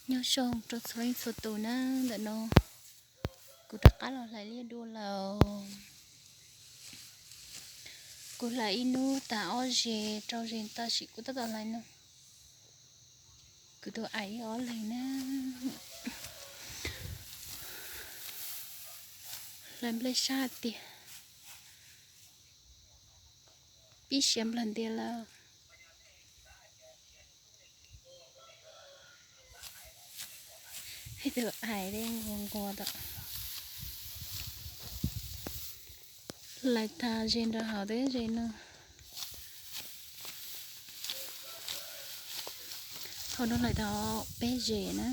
Nyob zoo rau txhua leej txhua tus na, ntawm no kuv rov qab los hlais liaj dua lawm. Kuv hlais ib hnub tas ob zes rau zes tam sim kuv tab tom hlais no. Kuv tus ais ib ob leeg na, hlais nplej sab tiag, pib siav nplawg ntias lawm. Ib tug ais nquag nquag tom, hlais tag zes nrog hauv teb zes no. Hauv no hlais tau peb zes na.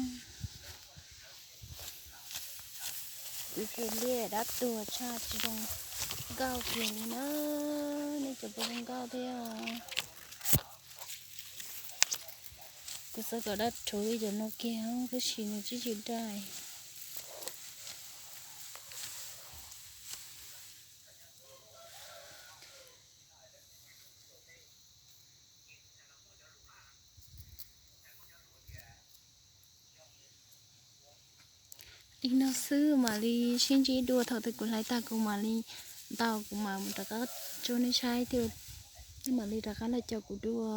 Kuv tus liaj dab tuag tshaj tsis zoo nkauj kiag li na. Nej cov puas zoo nkauj thiab? Kuv xav kom dab rhuv li cov no kiag tab sis nws tsis tsis dai. Li no xwb mam li sib ntsib dua thaum twg kuv hlais tag kuv mam li ntaus kuv mam mus rov qab tso nej saib thiab, nej mam li rov qab los caum kuv dua.